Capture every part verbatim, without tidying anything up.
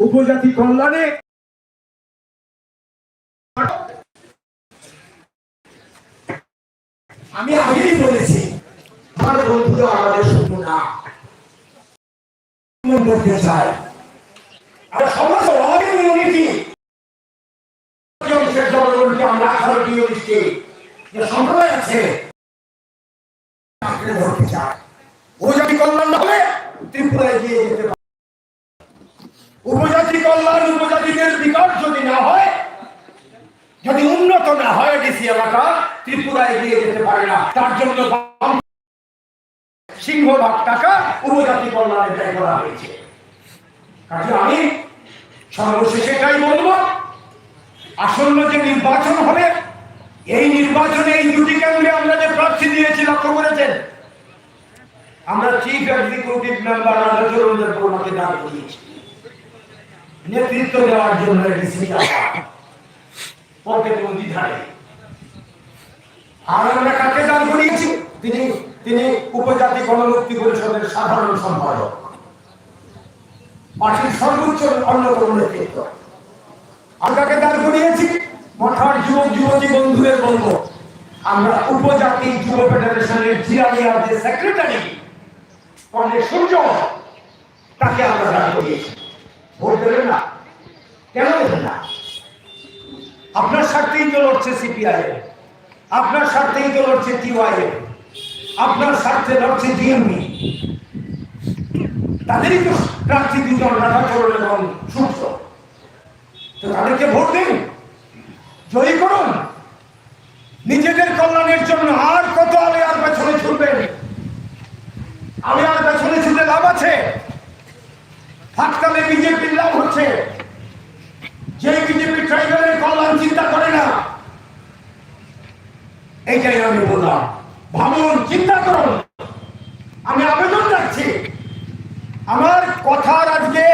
উপজাতি কল্যাণে আমি আগেই বলেছি, আমার বন্ধুরা আমাদের শুধু না, মন করতে চায়। আর সমাজে অনেক ইউনিটি, জনগণকে আমরা আঠারোটি ইউনিটকে যে সম্প্রদায় আছে, আঁকড়ে ধরতে চায়। উপজাতি কল্যাণ না হলে ত্রিপুরা এগিয়ে যেতে পারে। উপজাতি কল্যাণ, উপজাতিদের বিকাশ যদি না হয়, যদি উন্নত না হয় ডিসি এলাকা, ত্রিপুরা এগিয়ে যেতে পারে না। তার জন্য বাম সিংহভাগ টাকা উপজাতি কল্যাণে ব্যয় করা হয়েছে। কাজে আমি সর্বশেষে এটাই বলবো, আসন্ন যে নির্বাচন হবে, এই নির্বাচনে এই দুটি কেন্দ্রে আমরা যে প্রার্থী দিয়েছি, লক্ষ্য করেছেন, আমরা চিফ এক্সিকিউটিভ মেম্বার রাধাচরণ দেববর্মাকে দাঁড় করিয়েছি, নেতৃত্ব দেওয়ার জন্য এডিসি পকেট নদী ধারে। আর আমরা কাকে দাঁড় করিয়েছি? তিনি, তিনি উপজাতি গণমুক্তি পরিষদের সাধারণ সম্পাদক, পার্টির সর্বোচ্চ অন্যতম নেতৃত্ব। আর কাকে দাঁড় করিয়েছি? মথার যুবক যুবতী বন্ধুদের বলবো, আমরা উপজাতি যুব ফেডারেশনের জিরানিয়ার যে সেক্রেটারি কমরেড সূর্য, তাকে আমরা দাঁড় করিয়েছি। ভোট দেবেন না, কেন দেবেন না? আপনার স্বার্থেই তো লড়ছে সিপিআইএম, আপনার স্বার্থেই তো লড়ছে টিওয়াইএম, আপনার স্বার্থে লড়ছে জিএমপি। তাদেরই তো প্রার্থী দুজন, রাধাচরণ এবং সূর্য। তো তাদেরকে ভোট দিন, জয়ী করুন। নিজেদের কল্যাণের জন্য আর কত আলিয়ার পেছনে ছুটবেন? আলিয়ার পেছনে ছুটে লাভ আছে? ফাঁকতালে বিজেপির লাভ হচ্ছে, যে বিজেপি ট্রাইবালের কল্যাণ চিন্তা করে না। এইটাই আমি বললাম, ভাবুন, চিন্তা করুন। আমি আবেদন রাখছি, আমার কথার আজকে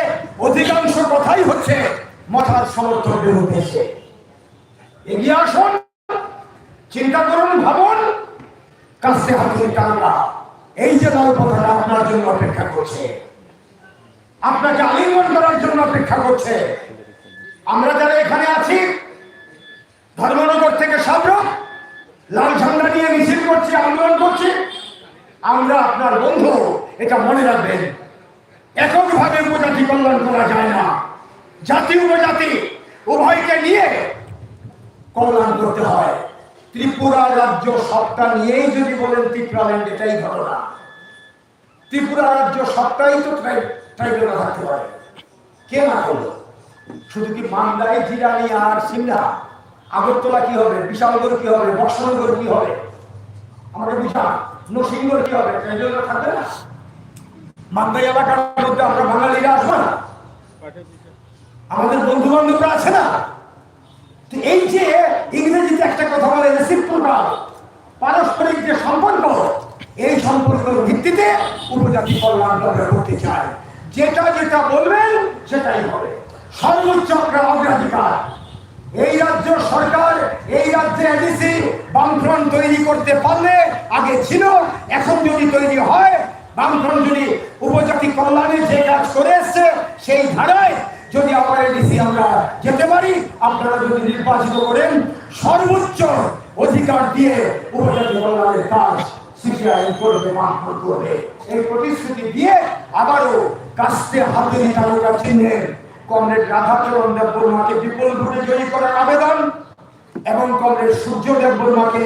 অধিকাংশ কথাই হচ্ছে মথার সমর্থকদের উদ্দেশ্যে। এগিয়ে আসুন, চিন্তা করুন, ভাবুন। কাস্তে হাতুড়ি টাঙ্গা, এই যে লাল পতাকা আপনার জন্য অপেক্ষা করছে, আপনাকে আলিঙ্গন করার জন্য অপেক্ষা করছে। আমরা যারা এখানে আছি, ধর্মনগর থেকে সাবরুম, লাল ঝান্ডা নিয়ে মিছিল করছি, আন্দোলন করছি। আমরা আপনার বন্ধু, এটা মনে রাখবেন। এককভাবে উপজাতি কল্যাণ করা যায় না, জাতি উপজাতি উভয়কে নিয়ে কল্যাণ করতে হয়। ত্রিপুরা রাজ্য সবটা নিয়েই যদি বলেন ত্রিপুরাল্যান্ড, এটাই ঘটনা। ত্রিপুরা রাজ্য সবটাই তো ট্রাইব, ট্রাইবেলরা থাকতে পারে, কে না করলো? শুধু কি মান্দাই, জিরানি আর সিমলা? আগরতলা কি হবে? বিশালগড় কি হবে? বক্সনগর কি হবে? আমাকে বুঝা, নরসিংগড় কি হবে? ট্রাইবেলরা থাকবে না? মান্দাই এলাকার মধ্যে আমরা বাঙালিরা আসবো না? আমাদের বন্ধু বান্ধবরা আছে না? তো এই যে ইংরেজিতে একটা কথা বলে, রেসিপ্রোকাল, পারস্পরিক যে সম্পর্ক, এই সম্পর্কের ভিত্তিতে উপজাতি কল্যাণ আমরা করতে চাই। যেটা যেটা বলবেন, সেটাই হবে। সর্বোচ্চ অগ্রা-, অগ্রাধিকার। এই রাজ্য সরকার, এই রাজ্যে এডিসি বামফ্রন্ট তৈরি করতে পারলে, আগে ছিল, এখন যদি তৈরি হয়, বামফ্রন্ট যদি উপজাতি কল্যাণে যে কাজ করে এসছে, সেই ধারায় যদি আবার এডিসি আমরা যেতে পারি, আপনারা যদি নির্বাচিত করেন, সর্বোচ্চ অধিকার দিয়ে উপজাতি কল্যাণের কাজ সিপিআইএম করবে, বামফ্রন্ট করবে। এই প্রতিশ্রুতি দিয়ে আবারও কাস্তে হাতুড়ি তারকা চিহ্নে কমরেড রাধাচরণ দেববর্মাকে বিপুল ভোটে জয়ী করার আবেদন এবং কমরেড সূর্য দেববর্মাকে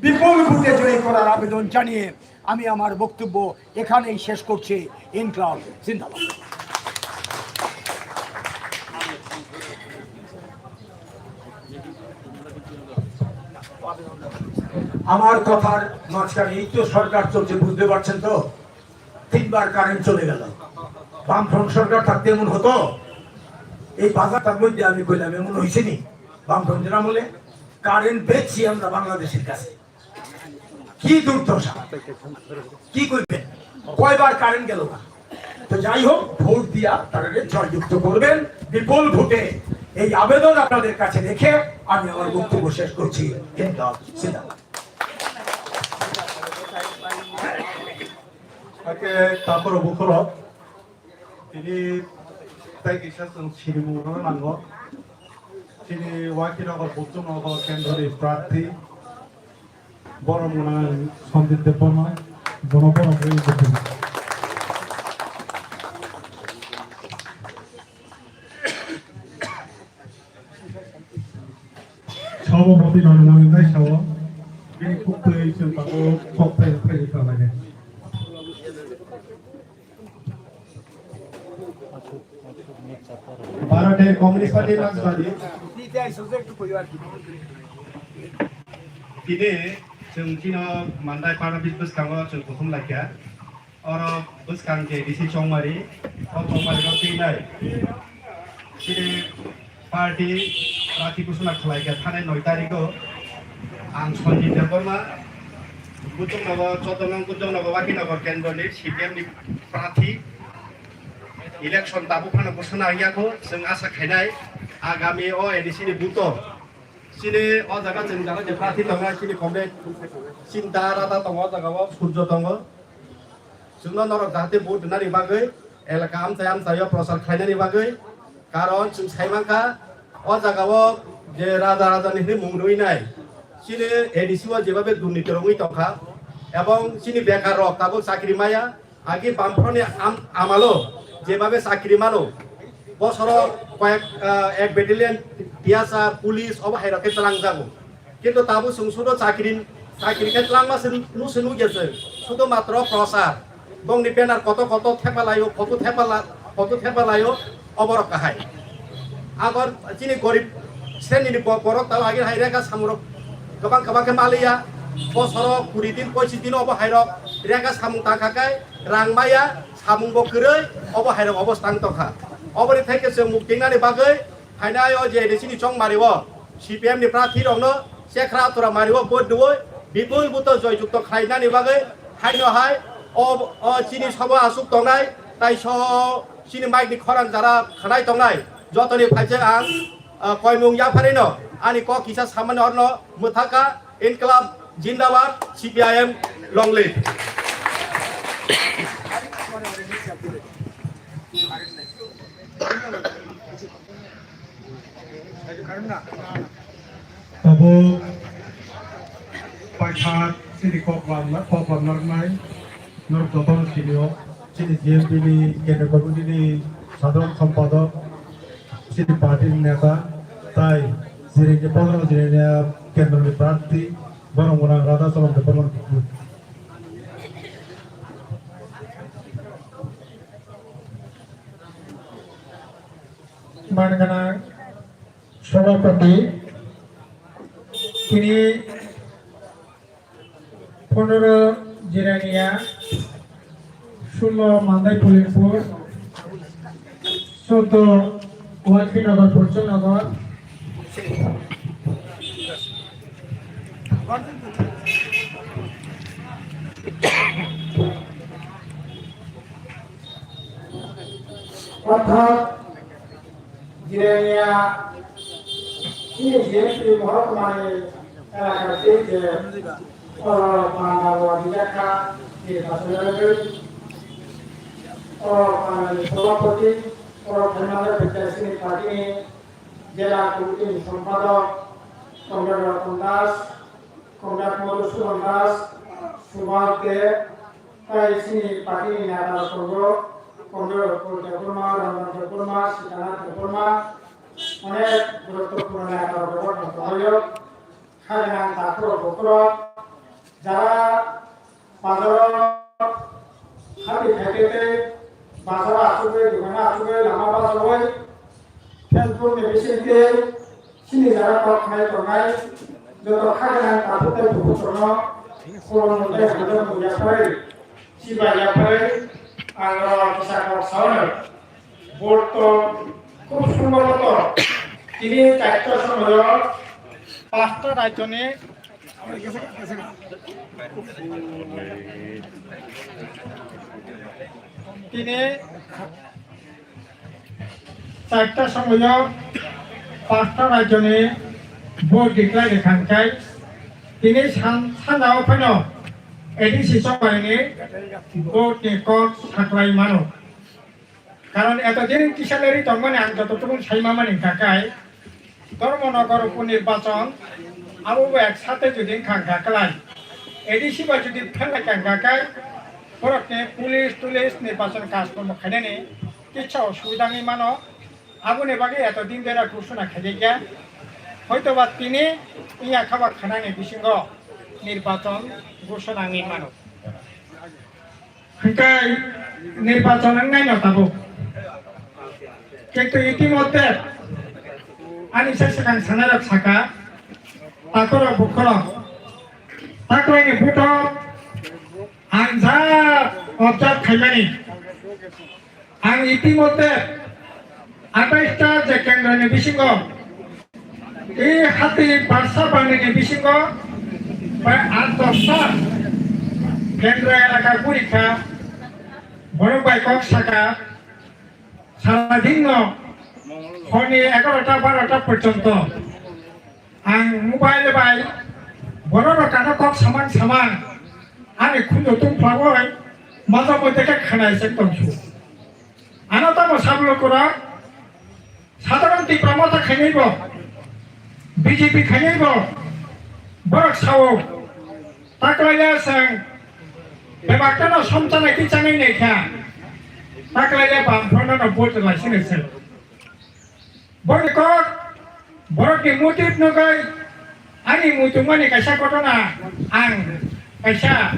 বিপুল ভোটে জয়ী করার আবেদন জানিয়ে আমি আমার বক্তব্য এখানেই শেষ করছি। ইনকলাব জিন্দাবাদ। আমার কথার মাঝখানে এই তো সরকার চলছে, বুঝতে পারছেন তো? তিনবার কারেন্ট চলে গেল। বামফ্রন্ট সরকার থাকতে এমন হতো? এই বাজারটার মধ্যে আমি কইলাম, এমন হয়েছে নি বামফ্রন্টের আমলে? কারেন্ট বেচছি আমরা বাংলাদেশের কাছে। কি দুর্দশা, কি করবেন? কয়বার কারেন্ট গেল না? তো যাই হোক, ভোট দিয়া তারা জয়যুক্ত করবেন বিপুল ভোটে। এই আবেদন আপনাদের কাছে রেখে আমি আমার বক্তব্য শেষ করছি। ধন্যবাদ। জিন্দাবাদ। Ake takoro bukhoro tini Tei kisa chwng sinimung rwna nango. Chini Wakinagar Buchungnagar kendroni prarthi borom gwnang Sanjit Debbarma, bono borom rwi bwtwi. Sabapati nangmani naisao bini kuk twi chwng tabuk kok phai phai kha lage. Bharat Communist Party nangmani. Tini chwng chino mandai para bwskango chwng kuthum laikha. Oro bwskang je A D C Chongmari, o Chongmari no twi nai. Chini party prarthi ghosona khlai kha thanai noi tarikh o. Ang Sanjit Debbarma, Buchungnagar, chauddho nong Buchungnagar Wakinagar kendroni C P M ni prarthi. Election tabuk phano ghosona wngya kho, chwng asa khainai agami o A D C ni booth o. Chini o jaga chwng jaga je prarthi tongnai chini comrade, chini da rada tongo o jaga o, Surjo tongo. Chwngno norok jahate vote rwnani bagwi, elaka amchai amchaio prochar khlainani bagwi, karon chwng sai mankha, o jagao je raja rajani hwnwi mung rwinai, chini A D C o jebabe durniti rwngwi tongkha, ebong chini bekar rok tabuk chakri maya, agi bamphorni am-, amalo jebabe chakri mano, bosoro koyek, ah, ek battalion T S R, police obo hairok khe twlangjago. Kintu tabuk chwng sudo chakri, chakri khe twlangma se nu se nukya chwng. Sudo matro prochar. Bongni banner koto koto thepa laio, photo thepa la-, photo thepa laio, oborok kahai. Agor chini gorib srenini bo-, borok talo agini hai rega samrok kwbang kwbang khe maliya. Bosoro kuri din, poichi din obo hairok rega samung tangkha khe rang maya, samung bo kwrwi, obo hairok obo stang tongkha. Oboni thai khe chwng muktingnani bagwi Phainai o je A D C ni Chongmari o C P M ni prarthi rokno chekhra atura mari o vote rwui bipul buto joy jukto khlainani bagwi haino hai o, o chini sobo aswk tongnai, tai so chini mic ni khorang jara khanai tongnai jotoni phaijak ang, ah, koimung yapharino ani kok kisa samani orno mwthaka. Inklab Jindabad, C P I M long live. Abo paithak chini kok lamna, kok lamna rwnai norok jotono sini o, chini G M P ni Kendriya Committee ni Sadharan Sampadok, chini party ni neta, tai chini ni Bodol chini ni Kendra ni prarthi, borok gwnang Radha Cholom Debbarma ni. Mangana Sabapati, tini pondro Jirania, sulo Mandai Pulinpur, soddo Walkinagar, Purchanagar. Orthat Jirania, chini G M P Mohorkumani elaka tei je, o, panda o dijak kha, je pasal rwgwi, o, pandani sabapati, o, khaimani phaikha chini party ni jela committee ni sompadok, Comrade Ratan Das, Comrade Madhusudan Das, Subal Deb, Tai chini party ni neta rok tongo, Comrade Ratan Debbarma, Ranjan Debbarma, Sitanath Debbarma, onek guruttopurno neta rok bo tongo. Kha gwnang takhuk rok bukhuk rok, jara bazar o hati khaite tei bazar o achugwi, dukano achugwi, lama bachaui, Facebook ni bisingtwi chini jara kok khnai tongnai joto kha gwnang takhuk tei bukhuk rokno khulumung tei hamjakmung yapharwi, chibai yapharwi ang norok kisa kok saui. Vote to khub sombhoboto tini charta somoio pasta rajyoni tini Charta somoio pasta rajyoni vote declare khankhai tini san-, sanjao phano A D C Chongmarini vote ni kok saklai mano. Karon eto din kisa leri tongmani ang joto tubun sai mamani hwnkha kai, Dharmanagar uponirbachan abo bo ek sate jodi wngkha hwnkha kwlai, A D C bai jodi phelai kha hwnkha kai, borokni police tulis nirbachan kaj kormo khainani kisa osubida wngwi mano. Aboni bagwi eto din bera ghosona khaijak ya. Hoitoba tini iya khaba khanani bisingo nirbachan ghosona wngwi mano. Hwnkhe nirbachan wngnaino tabuk. Kintu itimodhye ani se swkang sanarok saka, takhorok bukhorok, taklaini buto ang ja observe khaimani. Ang itimodhye atais ta je kendroni bisingo, e hati barsa bandini bisingo, bai aat dosta kendro elaka gurikha, borok bai kok saka, sara dinno horni egarota barota porjonto ang mobile bai borok rok kano kok samang samang ani khunju tungphlagwi maja moite khe khanai se tongsu. Ano tamo sablo kura, sadharon Tipra Motha khainai bo, B J P khainai bo, borok sao, taklaila sang, bebak tano somchanai ti chanai nai kha, taklaila bam phano no vote lai sini se. Borok kok, borok ni motive no kai, ani muitu mani kaisa kotona ang kaisa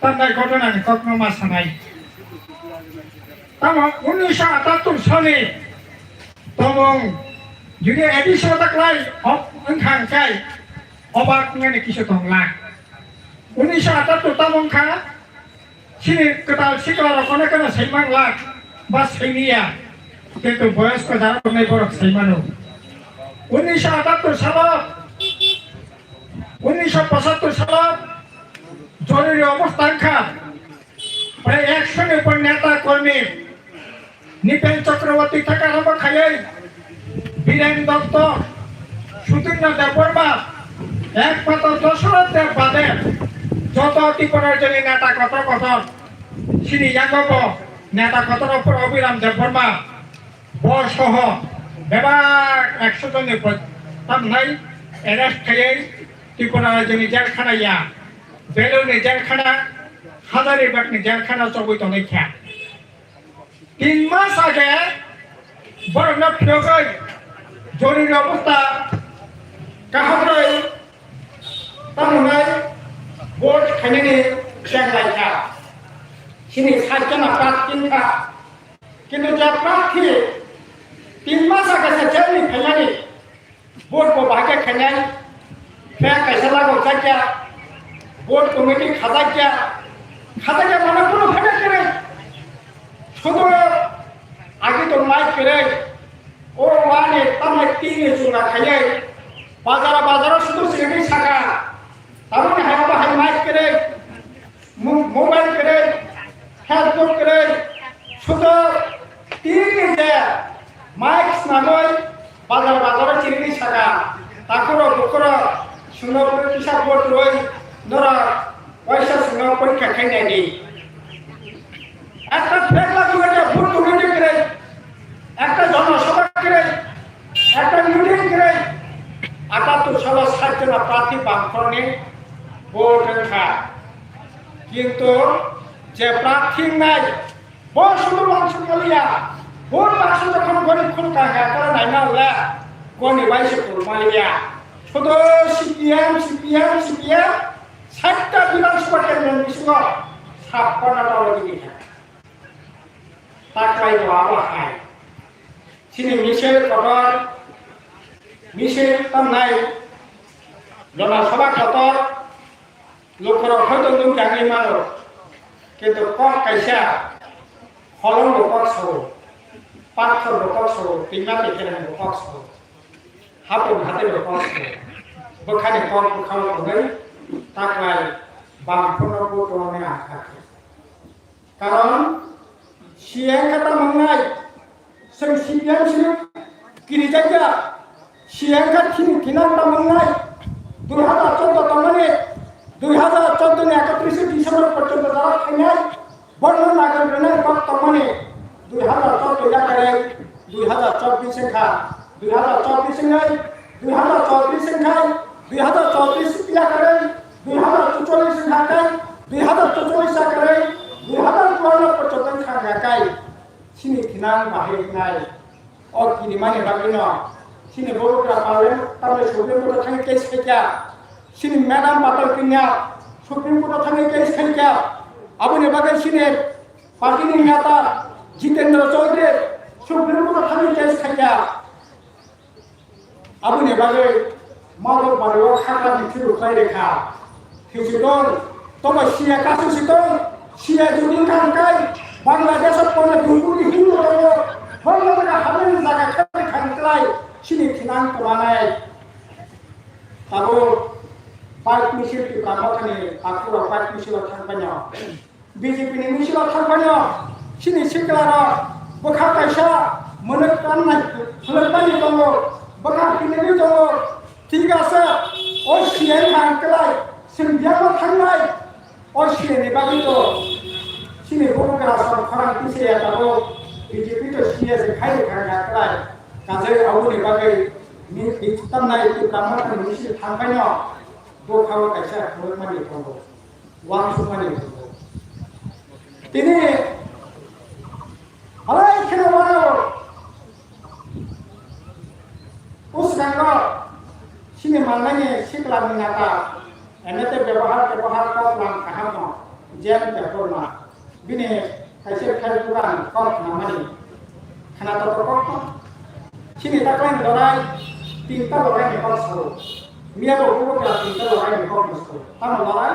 tamnai kotona ni kok no ma sanai. Tamo unnish atattur sani tomong jodi A D C o taklai wngkha hwnkhe obak wngnani kisa tongla. Unnish atattur tamo wngkha, chini kwtal sikla rok kono kono saiman lak ba sainiya, kintu boyosko jara tongnai borok saimano. Unnish atattur salo, unnish pochattur salo joruri obostha wngkha, prai ekshoni upor neta kormi Nipen Chakraborty thaka ramba khayai, Biren Dotto, Sudinno Debbarma, ekmatro Dosoroth Deb bade joto Tripura rajyoni neta kotor kotor, chini yango bo neta kotor Abhiram Debbarma, bo soho bebak ekso jonni bo tamnai arrest khayai Tripura rajyoni jelkhana ya, Belurni jelkhana, Hazaribagni jelkhana chobwi tonwi kha. Tin mas age borokno phiyogwi joruri obostha kaham rwi tamo hwnwi vote khainani cheng lai kha. Chini sat jona prarthi wng kha. Kintu je prarthi tin mas age se jail ni phainani, vote bo bahai khe khainai, khe kaisa lagok jakya, vote committee khajakya, khajakya mane kunu phaida kwrwi. Sudu agi to mai kwrwi, o wani tamni tini chunga khaiwi, bazar bazar sudu sini saka, tamoni hai bahai mai kwrwi. Mo-, mobile kwrwi, Facebook kwrwi, sudo tini je mic swnamwi bazar bazaro chirigwi saka, takhoro bukhoro chwngno bwrwi kisa vote rwi norok waisa chwngno porikha khainani. Ekta flag lagwi khe vote tongwi kwrwi, ekta jona sabha kwrwi, ekta meeting kwrwi, atattur salo sat jona prarthi bangkhorni vote wngkha. Kintu je prarthi wngnai, bo sudu uansuk maliya, bo baksa jokhon goni khulka kha, tara naima le goni bai se khulmaliya. Sudu C P M, C P M, C P M, satta Bidhan Sabha kendroni bisingo sappa na tawlagini kha. Taklai bo abo hai. Chini misil kotor, misil tamnai, Jona Sabha kotor, lukurok hoito nukjagwi mano, kintu kok kaisa, holong bo kok sao, pathor bo kok sao, twima twi kereng bo kok sao, hapung hatai bo kok sao, bwkhani kok bwkhao tonwi taklai bangphano bo tongmani ang kha. Karon C A M khe tamo wngnai, chwng C P M sini kirijakya, C A M khe thini thina tamo wngnai, dui hazar chaudo tongmani, dui hazar chaudo ni ekatris December porjonto jara khainai, borno nagari rwnai kok tongmani, Dui hazar chobbish yakarwi dui hazar chobbish wngkha, dui hazar chobbish wngnai, dui hazar chobbish wngkhai, dui hazar chobbish yakarwi dui hazar chobbish wngkha khe, dui hazar chobbish yakarwi dui hazar chobbish porjonto wngkha khe, chini thinang bahai wngnai. O kirimani bagwino chini Borogra parliament tamni Supreme Court-o thangwi case khaikha, chini Madam Patal Kanya Supreme Court-o thangwi case khaikha, aboni bagwi chini party ni neta Jitendra Chaudhary Supreme Court-o thangwi case khaikha. Aboni bagwi Madhobari o khakra ni phiru khlai rekha. Khichitong, tobo siya kasu sitong, siya judin kangkai, Bangladesh o kono dungkuri hindu tongo, Bangladesh hamani jaga khari khangklai, chini thinang kwmanai. Abo bike misil Tipra Mothani, Pakur o bike misil o thangpaino. B J P ni misil o thangpaino chini siklarok bwkha kaisa mwlwk tannai, mwlwk mani tongo, bwkha hinwi tongo, thik ase, o C M thang kwlai, chwng biyangno thangnai, o C M ni bagwi to chini Borogra sam khorang tisa ya tabuk B J P to C S khai rwkha kwlai, kajai aboni bagwi ni, ni tannai Tipra Mothani misil thangpaino bwkha o kaisa mwlwk mani tongo. Uansukmani tini halai kheno uanao bwskango chini manmani sikla ni nata enete bebohar tebohar kok lam kaham no jen tepor ma bini kaisa Facebook ang kok namani khana to kok to chini taklai ni lorai tinta lorai ni kok sao miya bo bubo kla tinta lorai ni kok no sao tamo lorai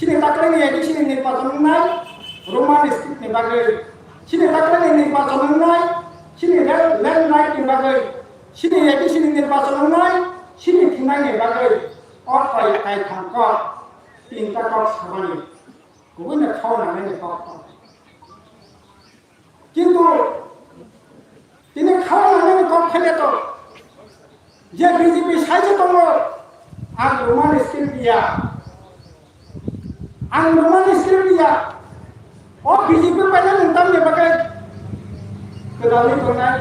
Chini taklai ni A D C ni nirbachon wngnai Roman script ni bagwi. Chini taklai ni nirbachon wngnai chini land, land right ni bagwi. Chini A D C ni nirbachon wngnai chini thinai ni bagwi. O koi kaitham kok, tinta kok samani. Kubui no khao nangnai ni kok kok. Kintu tini khao nangnai kok khaile to je B J P sai je tongo, ang Roman script ya, ang Roman script ya, o B J P paina nung tamni bagwi kwdalwi tongnai,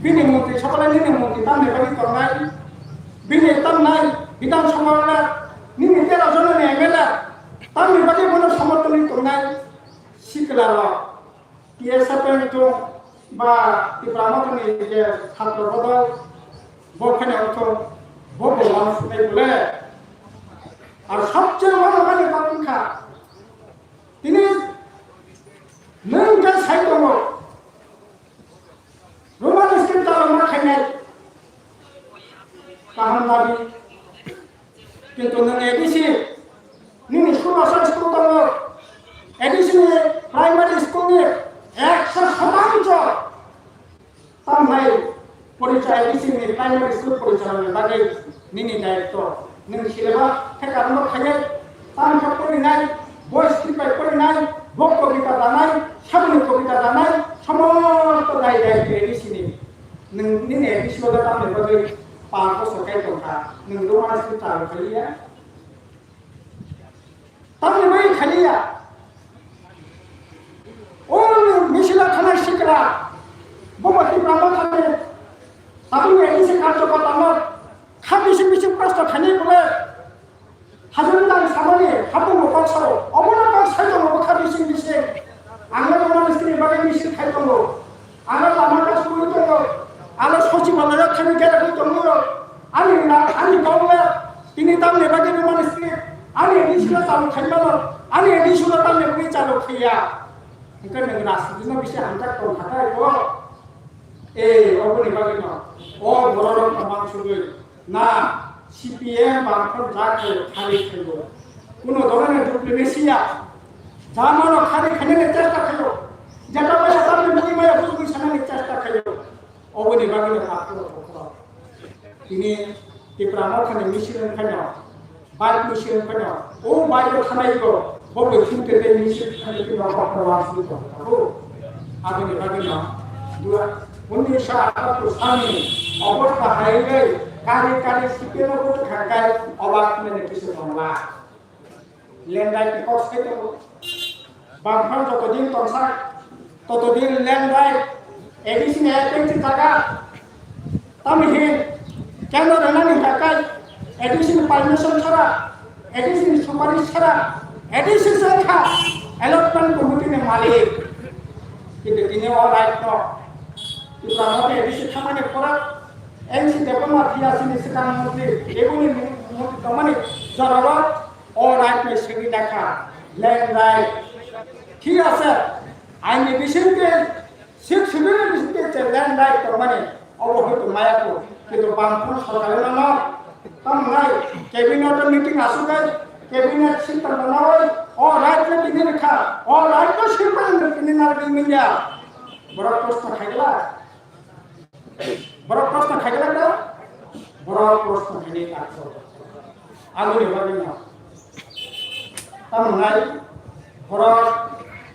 bini mantri sabala nini mantri tamni bagwi tongnai, bini tamnai Bidhan Sabha nini tero jona ni M L A tamni bagwi bono somorthonwi tongnai sikla rok. T S F ni wngthung ba Tipra Mothani je chhatro bodol bo phano wngthung bo bo uansuknai bole. Ar sabse uanamani kok wngkha tini nwng khe sai tongo Roman script dalokma khainai kaham dabi. Kintu nwng A D C nini school asa school tongo, A D C ni primary school ni ekso sotango tamnai porichai A D C ni primary school porichalani bagwi nini daitto. Nwng sileba theka rwno khainai, tamo khe porinai, boi script bai porinai, bo kobita danai, saboni kobita danai, somosto dai daitto A D C ni. Nwng nini A D C o da tamni bagwi panch bosor kai tongkha, nwng Roman script chalu khaliya? Tamni bagwi khaliya? O nwng misila thanai sikla, bo bo Tipra Mothani, tabukni A D C karjokortano kha bising bising prosto khainai bole. Hajani tang samani hapungo kok sao, omono kok sai tongo bwkha bising bising. Ang no Roman script ni bagwi misil khai tongo. Ang no lama kasugwi tongo. Ang no sochibalayo thangwi geragwi tongo. Ani na, ani kok le tini tamni bagwi Roman script. Ani A D C no chalu khai mano. Ani A D C no tamni bagwi chalu khaiya. Hwnkhe nwng rajniti no bisi hamjak tong kha tai bo. E, oboni bagwi no. O bororok no mansugwi. Na, C P M bangphor ja khayo, khari khayo. Kuno dolono diplomacy ya. Jamano khari khainani chesta khayo. Jeta bai atamni muni maya bujugwi sanani chesta khayo. Oboni bagwi no takhro khokro. Tini Tipra Mothani misil wngkhaino, bike misil wngkhaino, o bike o thanai go, bo bo thinte tei misil thani tini o kokro wansugwi tongkha. Aboni bagwi no dua, unnish atattor salni August hai bai kari kari C P M o bwtwkha kai obak mene kisa tongla. Lendai ni kok sai tongo. Bangphang joto din tongsa. Totodin land right, A D C ni agency jaga, tamo hin, kendro rwnani hwnkha khe, A D C ni permission chara, A D C ni sumari chara, A D C se wngkha allotment committee ni malik. Kintu tini o right no, Tipra Motha A D C thamani pora, N C Debbarma phiya chini swkang montri, eboni montri tongmani jorao o right no segwi nakha, land right. Thik ase, aini bisingtwi Sixth Schedule ni bisingtwi je land right tongmani, obo hoito maya ko, kintu bangphano sorkar no no, tamo nai cabinet meeting asugwi, cabinet siddhanto nawi, o right no tini rikha, o right no sirpani tini narwgwi manya. Borok proshno khaigwla, borok proshno khaigwla da, borok proshno khainai tak. Aboni bagwi no. Tamo nai, borok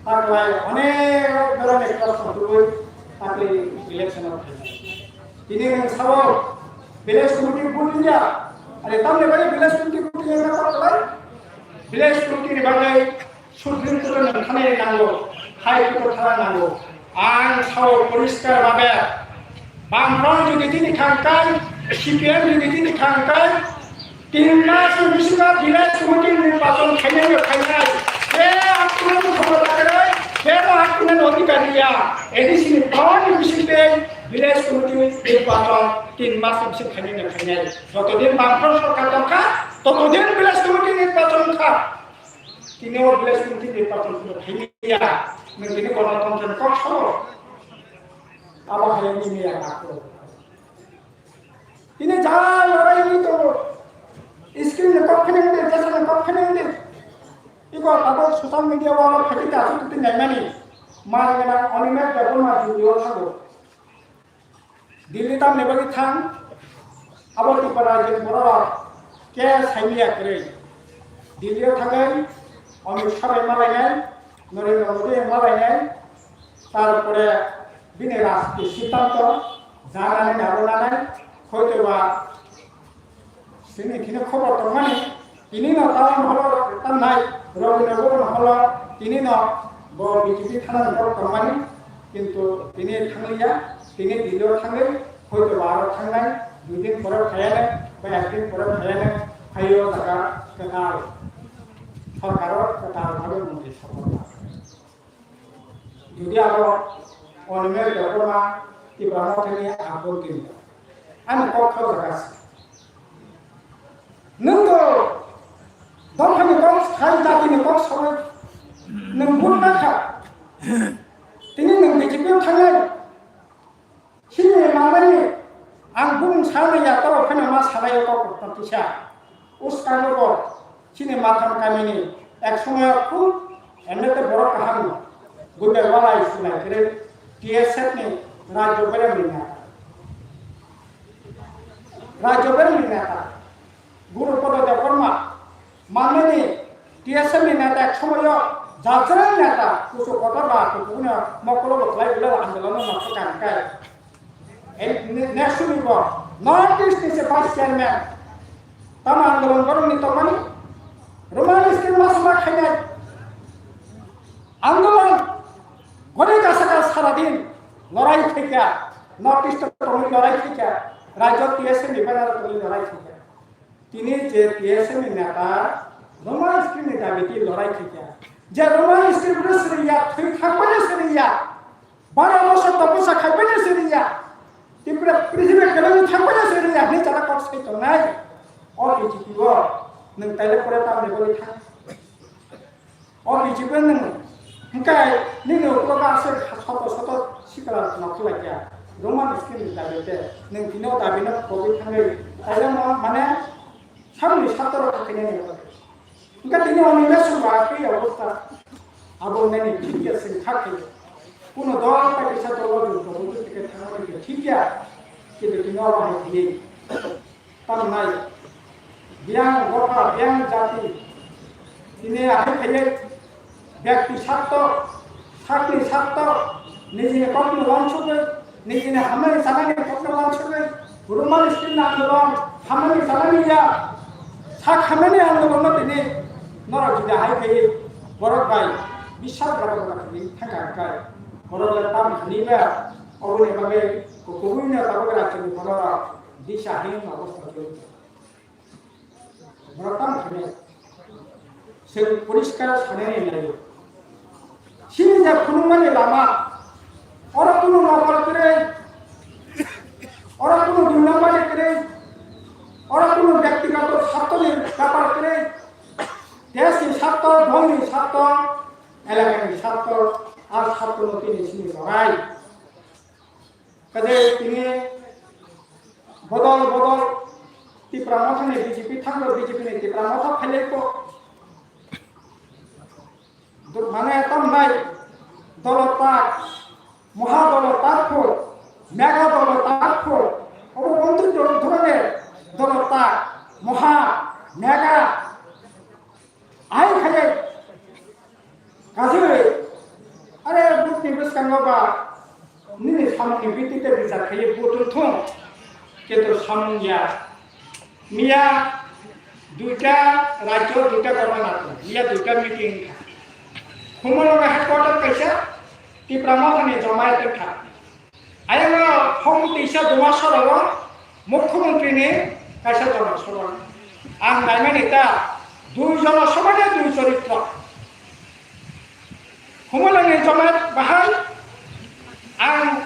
taklai onek dhoroner kok sotugwi takli election o phainai. Tini nwng sao village committee vote wngya, are tamni bagwi village committee vote wngya taklai? Village committee ni bagwi Supreme Court o nang thanai nango, High Court o thana nango. Ang sao poriskar babe, Bamfront jodi tini khangkai, C P M jodi tini khangkai, tin mas ni bisingo village committee nirbachon khainai no khainai. Je hakni khobor lakai, je no hakni adhikar ya, A D C ni power ni bisingtwi village committee nirbachon tin mas ni bising khainai no khainai. Jotodin Bamfront sorkar tongkha, totodin village committee nirbachon kha. Tini o village committee ni patron kuno thangya, nwng tini kono tongthani kok sabo. Abo hai ni miya hakro. Tini jai lorai ni to. Screen ni kok khene ngi, jesa ni kok khene ngi. Iko abo social media wala phati ta su tini naimani. Mari gana Animesh Debbarma video thago. Delhi tamni bagwi thang, abo Tripura rajyoni bororok khe saimanya kwrwi. Delhi-o thangwi Amit Shah bai malainai, Narendra Modi bai malainai, tarpore bini rajniti siddhanto janani nabo nanai, hoitoba Sini khini khobor tongmani, tini no town hall o tangnai, Rabindra Bhaban hall o tini no bo B J P thana ni borok tongmani, kintu tini thangliya, tini Delhi o thangwi, hoito ba aro thangnai, dui din pore phaiyanai, ba ek din pore phaiyanai, phaio jaga kwtal, sorkar o kwtal bhabe mantri sophor. Jodi abo Animesh Debbarma Tipra Mothani abo din. Ani kok kho jaga se. Nwng to dophani kok sai, jatini kok sawi nwng bun nakha. Tini nwng B J P o thangnai. Chini manmani ang bumung sana ya, toro phano ma salaio kok kok tisa. Uskang rogo chini Matham kamini ek somoyo khub emnete borok kaham no. Gundar walai sulai kere T S F ni Rajyo Berem ni neta. Rajyo Berem ni neta. Guru Podo Debbarma, manmani T S F ni neta ek somoyo jajrang neta, kusu kotor ba kukuno mokolo bo khlai bulai andolon no nokha kang kai. En-, ne-, next week bo North East ni se vice chairman, tamo andolon borok ni tongmani, Roman script ma sma khainai, andolon gori kasa ka saradin lorai khaikha, North East tongwi lorai khaikha, rajyo T S F ni banner tongwi lorai khaikha. Tini je T S F ni neta Roman script ni dabi twi lorai khaikha. Je Roman script no swrwngya, thwi thangmani swrwngya. Baro bosor toposa khaimani swrwngya. Tripura prithibi kwlwngwi thangmani swrwngya hwnwi jara kok sai tongnai. O B J P o nwng taile pore tamni bagwi thang. O B J P nwng hwnkhe nini uklogo aswk soto soto sikla nokhlaikya. Roman script ni dabi te nwng tini o dabi no kogwi thangwi taile mo mane samni satoro thangkhainani. Hwnkhe tini o nini sumba khe obostha abo nini thikya sing thakhe. Kuno dol pai kisa dol o jung tongo thikya thangmani khe thikya. Kintu tini o bahai thangwi. Tamnai, biyang dopha, biyang jati, tini ahai phaiwi, byakti sakto, sakni sakto, nijini kokno wansugwi, nijini hamani sanani kokno wansugwi, Roman script ni andolon, hamani sanani ya, sak hamani andolon no tini norok jodi ahai phaiwi, borok bai, bisal borok bai tini thangka kai. Borok le tam khani ba, oboni bagwi kubui no tabuk rachini borok disahing obostha twi. Borok tam khani. Chwng poriskar sanani laio. Chini je phunukmani lama, oro kunu nokol kwrwi, oro kunu dui number ni kwrwi, oro kunu byaktigoto sartoni bepar kwrwi, deshni sarto, dholni sarto, elakani sarto, a sartono tini chini lorai. Kaje tini bodol bodol Tipra Motha ni B J P thanglo, B J P ni Tipra Motha phailai ko. Mane tamnai dolo tak, moha dolo tak pho, mega dolo tak pho, obo bontu dolo dhoroner dolo tak, moha, mega. Ai khaye, kaje, are bukni bwskango ba, nini samungni bittite bichar khaye butun thung, kintu samung ya. Miya duita rajyo, duita governor, miya duita meeting kha. Khumulwngo headquarter kaisa, Tipra Mothani jomayat kha. Ayang o hong tisa duma sora o Mukhyamantri ni kaisa duma sora. Ang naimani ta dui jona soba ni dui choritro. Humulani jomayat bahai ang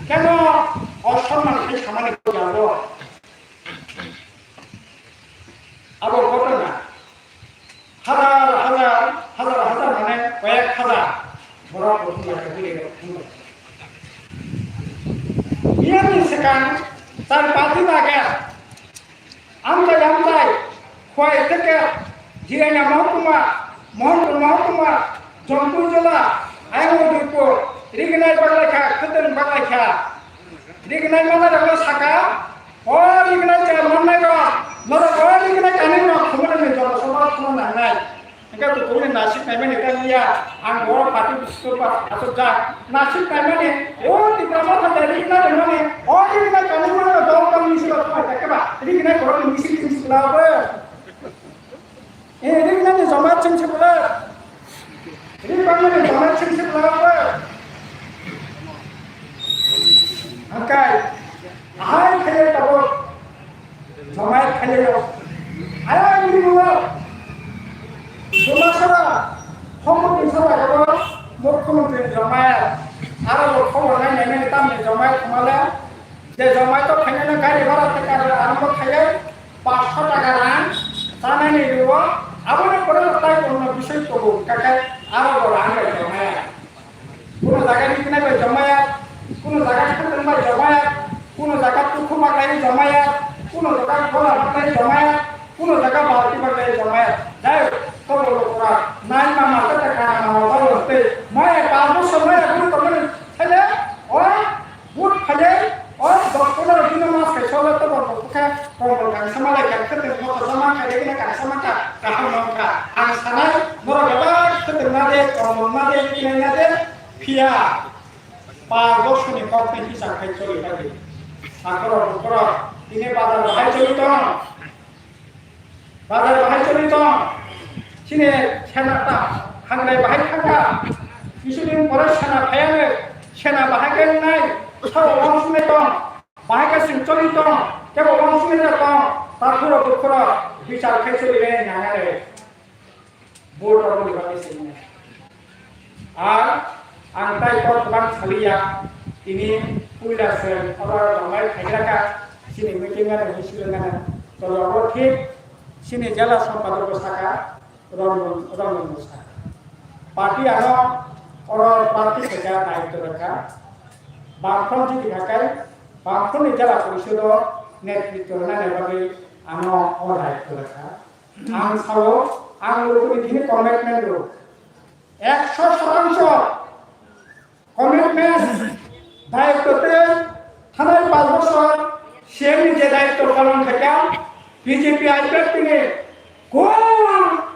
keno osorman khai samani jabo. Abo ghotona. Hazar hazar, hazar hazar mane koyek hazar borok kuthum lai khe bini rok thangwi. Biyangni swkang char party bagya amchai amchai khwai theke Jirania Mohokuma, Mohanpur Mohokuma, Jampui Jola, Ayang Udaipur, Rignai Baglaikha, Khwtwng Baglaikha, Rignai manai rokno saka, o rignai chairman nai rok, norok o rignai kanwi rok khumui rokni joto sobo khumui nangnai. Hingke to tongni nasik naimani kang ya, ang bo party bisingo ba asuk jak. Nasik naimani, o Tipra Motha de rignai rwmani, o rignai kanwi rok dol dol misil rok khumui khe ba, rignai borok ni misil tinsil lawo. Eh, ri nani joma chengse bwle. Ri bangmani joma chengse bwle. Angkai, ahai khaye tabuk. Joma khaye yo. Ayang ri bwle. Joma sara, homo tin sara tabuk. Mukhyamantri joma. Aro bo khobor nai nai nai tamni joma khumale. Je joma to khainai gari bhara te kari arambo khaye. Paanch sho taka rang chanani rwo, aboni pore tai onno bisoi tongo, kakai aro bo rang bai jomaya. Kuno jaga riknai bai jomaya, kuno jaga khatung bai jomaya, kuno jaga tukhu baklai jomaya, kuno jaga gola baklai jomaya, kuno jaga balti baklai jomaya. Jai, tobo lokora, nai mama tata kana mama balo te, maya paanch bosor maya bui tongmani, thele, o, Vote khaye, o dos pondro dino mas kaisa le to bo khe kombol kangsa ma lai kha, khwtwng no kosa ma kha, dekhe kangsa ma kha, kaham no kha. Ang sanai, norok bebak khwtwng na de, kombol na de, kinai na de, phiya pa dosoni kok tei hisab khai choli pai de. Akhoro bukhoro, tini bazar bahai choli tong. Bazar bahai choli tong. Chini sena ta hangrai bahai thangkha. Kisudin pore sena phayano, sena bahai khe wngnai, sao wng sungnai tong. Bahai khe chwng choli tong, kebo wng sungnai tong. Takhuro bukhuro bichar khai choli nai nangnai. Vote rok ni bagwi se hwnwi. Ar ang tai kok kwbang saliya, tini puila se oro jomai khairaka, chini meeting ano hwnwi swrwngano. Tolo abo thik chini jela sampadok bo saka, Rongmon, Rongmon bo saka. Party ano oro party khaika daityo rwkha. Bamfront jiti khakai, Bamfront ni jela porisodo netrityo rwnani bagwi ano o daityo rwkha. Ang sao, ang lukuni thini commitment rw. Ekso sotangsho commitment, daityo tei thanai panch bosor C M ni je daityo palon khaikha, B J P I P F T ni kung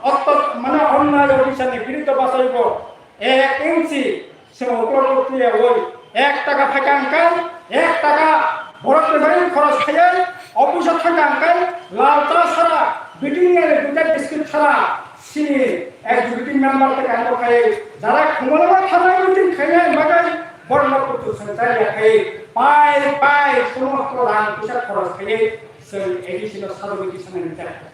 otto mane onnay obisar ni biruddhe bachaibo ek inchi Chwng uklok uklok twiya oi, ek taka phaikha hwnkhe, ek taka borok ni bagwi khoros khaiwi, office o thangkha hwnkhe, lal cha sara, biting ni ani duita biscuit sara, chini executive member tei kang bo khai, jara khumulama thanai meeting khainai bagwi, Borokno kuchuk swngchar ya khai pai pai somosto rang puisa khoros khai chwng A D C no sajagwi tisanani chakha.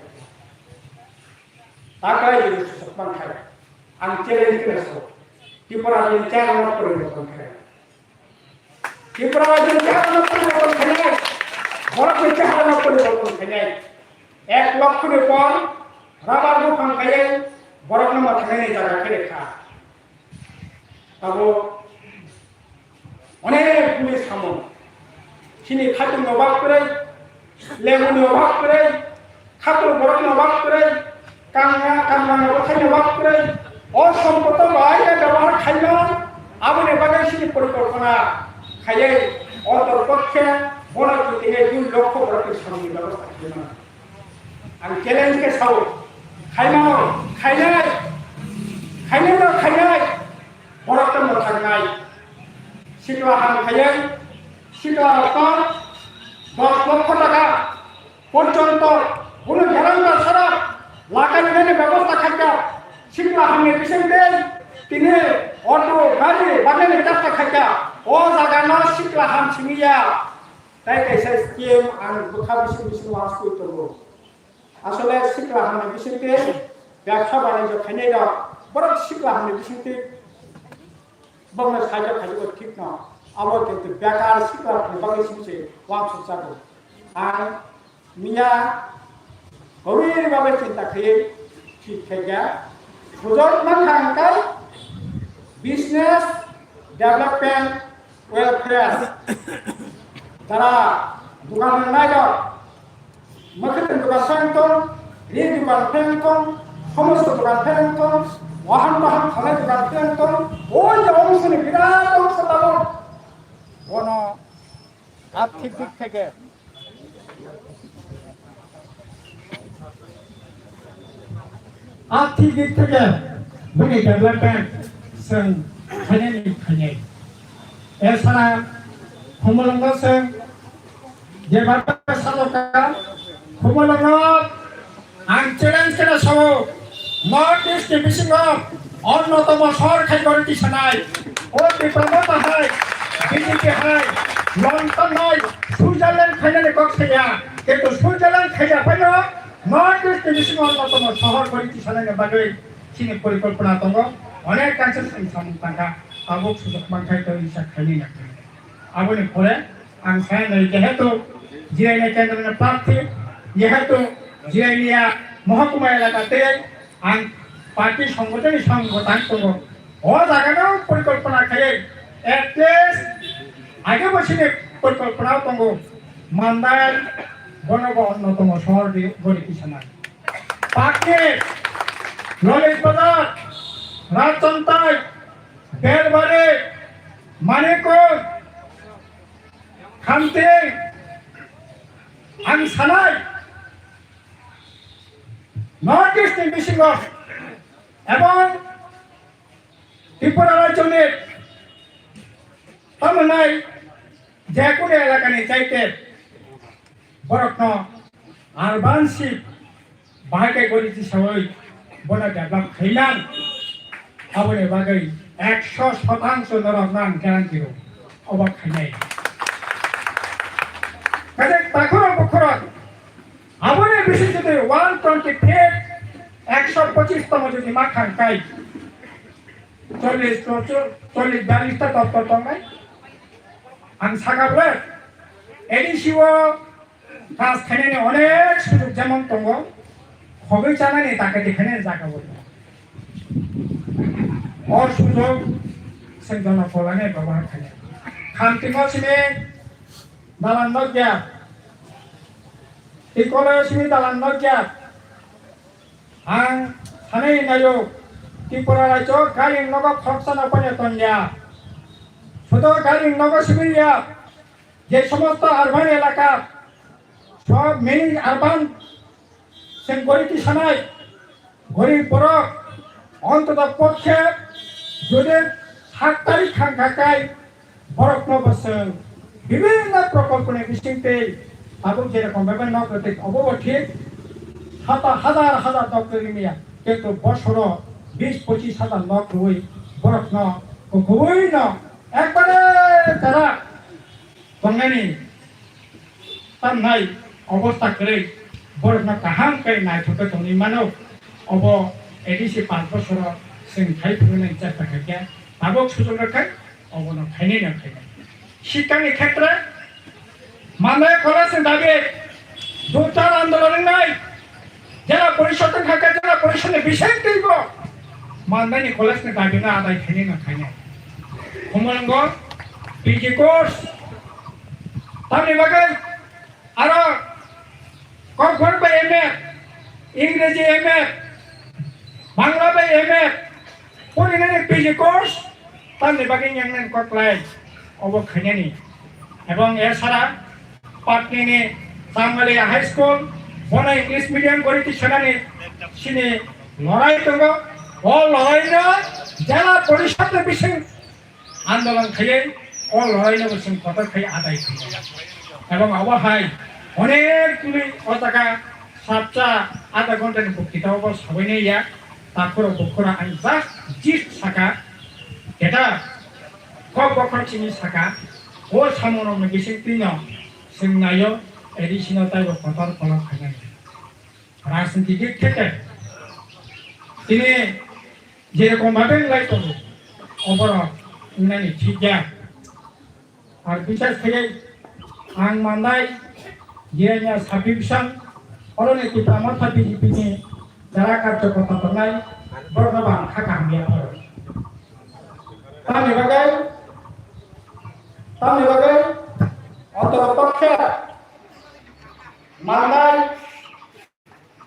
Takai jodi susuk man khai ang challenge khe so Tripura ni chakha no poriborton khai. Tripura ni chakha no poriborton khai. Borok ni chakha no poriborton khai. Ek lokho ni por rabar buphang khai borok no ma thangnani jaga khe kha. Abo onek bini samung. Chini khatung no bak kwrwi, lebu no bak kwrwi, khatung borok no bak kwrwi, kanga kanga no thai no bak kwrwi. O sompoto bai ya byabohar khaima, aboni bagwi chini porikolpona khaiwi o torkot khe bono kitinge dui lokho borok ni samung ni byabohar khaima. Ang challenge khe sao, khaimano, khainai, khainai no khainai, borok tongmo thangnai. Sikla ham khaiwi, sikla rokno dos lokho taka porjonto bono garanga sara lakai nani bebosta khaikha. Sikla hamni bisingtwi tini auto, gari, banani chesta khaikha. O jagano sikla ham simiya. Tai kaisa scheme ang bwkha bising bising wansugwi tongo. Asole sikla hamni bisingtwi byabsa banijak khainai rok, borok sikla hamni bisingtwi bongno saijak khaijak thik no. Abo kintu bekar sikla hamni bagwi simi se wansuk jago. Ang miya kwrwi bagwi chinta khaiwi thik khaikha. Bujok mankha hwnkhe business development welfare. Tara dukan rwnai rok, mwkhwtwng dukan phai wng tong, ri dukan phai wng tong, somosto dukan phai wng tong, wahan wahan khalai dukan phai wng tong, o je ongsoni birat ongsa tabok. Bono arthik dik theke Arthik dik theke bini development chwng khainani khainai. Esara Khumulwngo chwng jeba saloka Khumulwngo ang challenge khe sao North East ni bisingo onnotomo sohor khai gori tisanai. O Tipra hai, B J P hai, London hai, Switzerland khainani kok saya. Kintu Switzerland khaiya phaino North East ni bisingo onnotomo sohor gori tisanani bagwi chini porikolpona tongo. Onek kaisa sani samung tangkha, tabuk sujuk mankhai tei isa khainai na khainai. Aboni pore ang sai nai jehetu G I ni kendro ni prarthi, jehetu G I ni ya mohokuma elaka tei ang party songgothon ni songgothon tongo. O jaga no porikolpona khaiwi at least age bosini porikolpona tongo. Mandal bono bo onnotomo sohor di gori tisanai. Pakni, Lolish Bazar, Rajchantai, Belbari, Manikpur, Khamti, ang sanai North East ni bisingo ebong Tripura rajyoni tamo nai je kunu elakani chaite borokno urban ship bahai khe gori tisawi bono develop khainang. Aboni bagwi ekso shotangso norokno ang guarantee rw obo khainai. Kaisa takhorok bukhorok aboni bising jodi one twenty feet, ekso pochis tamo jodi ma khang kai, chollish, chollish, chollish biyallish ta doptor tongnai. Ang saka bole A D C o Kash khainani onek sujok jemon tongo, khogwi chanani dakati khainani jaga o. O sujok chwng jono kolani bebohar khainai. Khamtimo simi dalan nokya, tikolo simi dalan nokya. Ang sanai naio, Tripura rajyo gari nogo khoroksa no pono tongya. Sudo gari nogo simi ya. Je somosto urban elaka, sob mini urban, chwng gori tisanai, gorib borok, ontoto pokkhe jodi sak tarik thang kha kai, borokno bo chwng bibhinno prokolponi bisingtwi tabuk jerokom bebak nok rwtwi obo bo thik, hata hazar hazar nok rwmya, kintu bosoro bis pochis hazar nok rwui borokno kubuino Ekbare jara tongnani tamnai obostha kwrwi borokno kaham khe naithok khe tongwi mano. Obo A D C panch bosoro chwng khai phuru nai chesta khaikhe tabuk sujuk rwkha, obono khainai no khainai. Sikkani khetre Mandai college ni dabi, Duptar andolon wngnai, Jela Porishod wngkha khe Jela Porishod ni bising twibo Mandai ni college ni dabi no adai khainai no khainai. Khumulwngo P G course, tamni bagwi aro Kokborok bai M F, Ingreji M F, Bangla bai M F, porinani P G course, tamni bagwi yangnani kok lai, obo khainani. Ebong esara Patni ni Chamalia High School, bono English medium gori tisanani sini lorai tongo. O lorai no Jela Porishod ni bising andolon khaiwi o lorai no bo chwng kotor khai adai khainai. Ebong abo hai onek tuli o jaga sapcha adha ghonta ni bukti tabo bo sabainai ya. Takhoro bukhoro ang just gist saka, keta kok bokhor chini saka, o samung rok ni bising twi no chwng naio, A D C no taibo kotor kolok khainai. Rajniti dik theke tini jerokom bhabe wng lai tongo, oborok wngnani thik ya. Ar bisas khaiwi ang Mandai Jirania subdivision, oroni Tipra Motha B J P ni jara karjokorta tongnai, borokno bo ang kha kaham ya pharo. Tamni bagwi, tamni bagwi otoro pokhe Mandai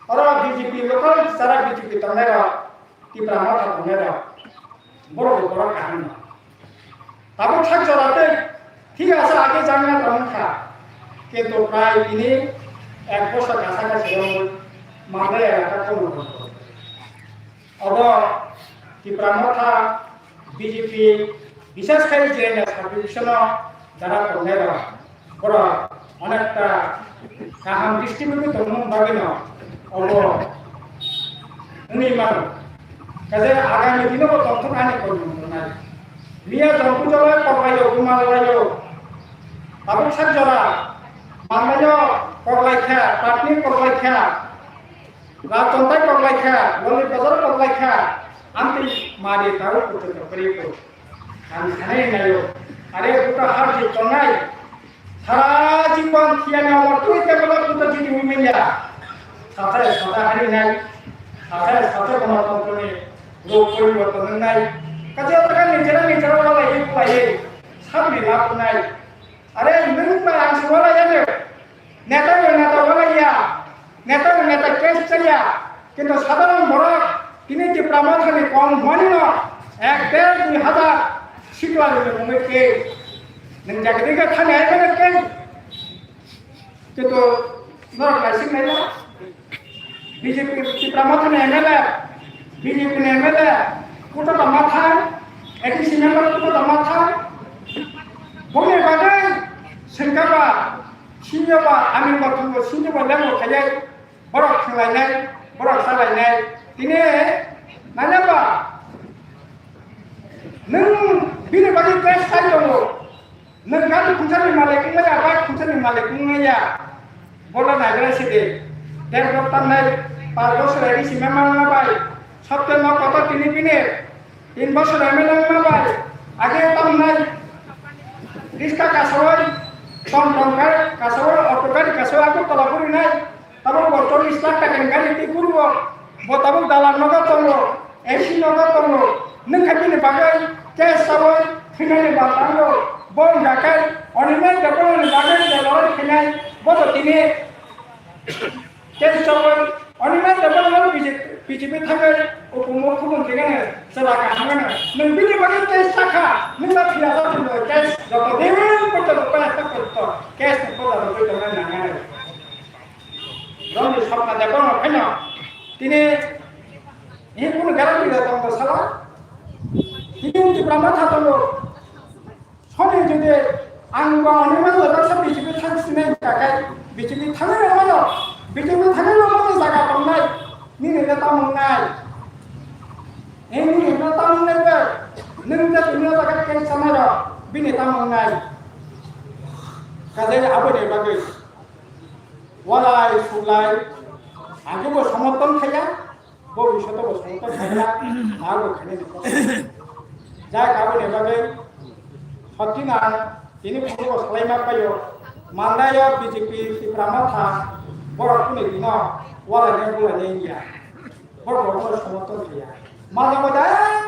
Oro B J P local jara B J P tongnai rok, Tipra Motha tongnai rok, borok bo borok kaham no. Tabuk sak jora tei thik asa age jangna tong kha, kintu prai tini ek bosor kasa kasa rok Mandai elaka kono kono. Obo Tipra Motha B J P, bisas khai J N S subdivision o jara tongnai rok, borok onekta kaham distribution tongmung bagwi no obo wngwi mano. Kaje agami dino bo tongthok ani koi nai. Miya jongku jolai koklaio, gumalaio. Tabuk sak jora, Mangaio koklaikha, Patni koklaikha. Rajchontai koklaikha, Loli Bazar koklaikha, amtwi mari taro kuchuk kwrwi ko. Ang sanai nayo, are buka harji tongnai. Sara jibon thiyani amor twi tebela buta jiti wimenya. Sathai satha hari nai, sathai satha kono tongkoni rok poriborton wngnai. Kaje otakan nijera nijera wala ye kula ye, sabni lab nai. Are nwng ba ang se wala yano. Neta no neta wala ya, neta no neta case chaya, kintu sadharon borok tini Tipra Motha ni kom hwnwi no ek der dui hazar sikla ni mungwi case. Nwng jagadi ka thani hai mano case. Kintu norok naisik nai na. B J P Tipra Motha ni M L A, B J P ni M L A, kuto tongma thang, A D C member kuto tongma thang. Boni bagwi sengkaba, sinjoba, ani bathumbo sinjoba lemo khaiyai, borok thanglainai, borok salainai. Tini naiya ba, nwng bini bagwi test khai tongo. Nwng gari khungsa ni malik wngmaya, bike khungsa ni malik wngmaya, bola naigra sidi. Develop tangnai, par bosor agi sima mangma bai, sabte no kotor tini bini, tin bosor M L A wngma bai, age tamnai, riska kasawai, tom tom gari kasawai, auto gari kasawai, Agartala guri nai, Tabuk bo chollish lakh taka ni gari twi guribo, bo tabuk dalar nogo tongo, A C nogo tongo, nwng khe bini bagwi case sawi thwinani ba tango, bo wngkha khe Animesh Debbarma ni bagwi je loroi khainai, bo bo tini case sawi Animesh Debbarma no B J P thangwi upo mukhyamantri gano chwla kaham gano, nwng bini bagwi case sakha, nwng ba phiya case joto din porjonto case ni porda rwgwi tongna nangnai. Romni sokha de bono pheno tini ini kunu guarantee da tong sala. Tini unti brahma tha tongo. Soni jodi ang ba oni ma da sa B J P thang sinai ka kai B J P thang na ma no. B J P thang na ma no jaga tongnai. Nini neta mungnai. Nini neta mungnai ba. Nini neta tini jaga kai sama ro. Bini tamo wngnai, kaje aboni bagwi walai sulai, age bo somorthon khaiya, bo bisoto bo somorthon khaiya, abo khainai ni kosto. Jak aboni bagwi sottina tini phungo salai ma paio, mandaio B J P Tipra Motha, borok kuni dino walai ne bulai ne wngya. Borok rok no somorthon kaiya. Maja maja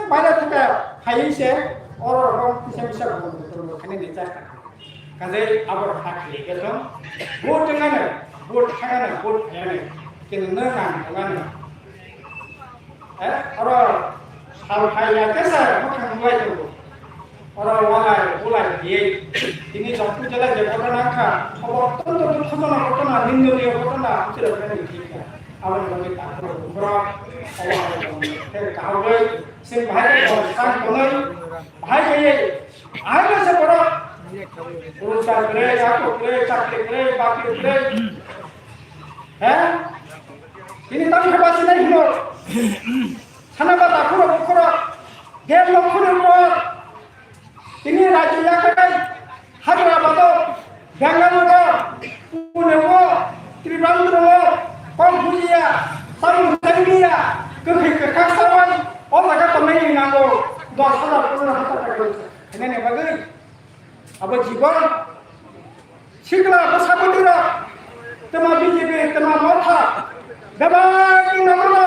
baira thaka phaiwi se oro rok kisa kisa bwrwi bwrwi khainani chesta khaio. Kaje abo rok kha khaiya khe thung. Vote wngano, vote thangano, vote khainani. Keno nang nang wngano. Eh, oro sal phaiya khe sa mwkhang nulai tongo. Oro walai bulai diye. Tini Jampui jela je ghotona wngkha, khobor tong tong tong khotona ghotona, nindoniyo ghotona, amchila khe ni thik ya. Aboni bagwi takhro bukhro, obo hai tong khe kaham bai, sing bahai khe tong sang tonoi, bahai khe ye, ahai khe se borok, purusar kre, yakuk kre, chakri kre, bakri kre. He? Tini tang khe basi nai hino. Sana ba takhro bukhro, gel lo khro mo. Tini rajyo yakarwi hagra bato, Bengaluru, Pune o, Trivandrum o, kok bujiya, samung sengbiya, kwkhwi kwkhak sawi, o jaga tongnai ni nango, dos hajar, pondro hajar taka rwsa. Hinani bagwi, abo jibon, sikla bwsa bwtwi rok, twma B J P, twma Motha, bebak ni nango.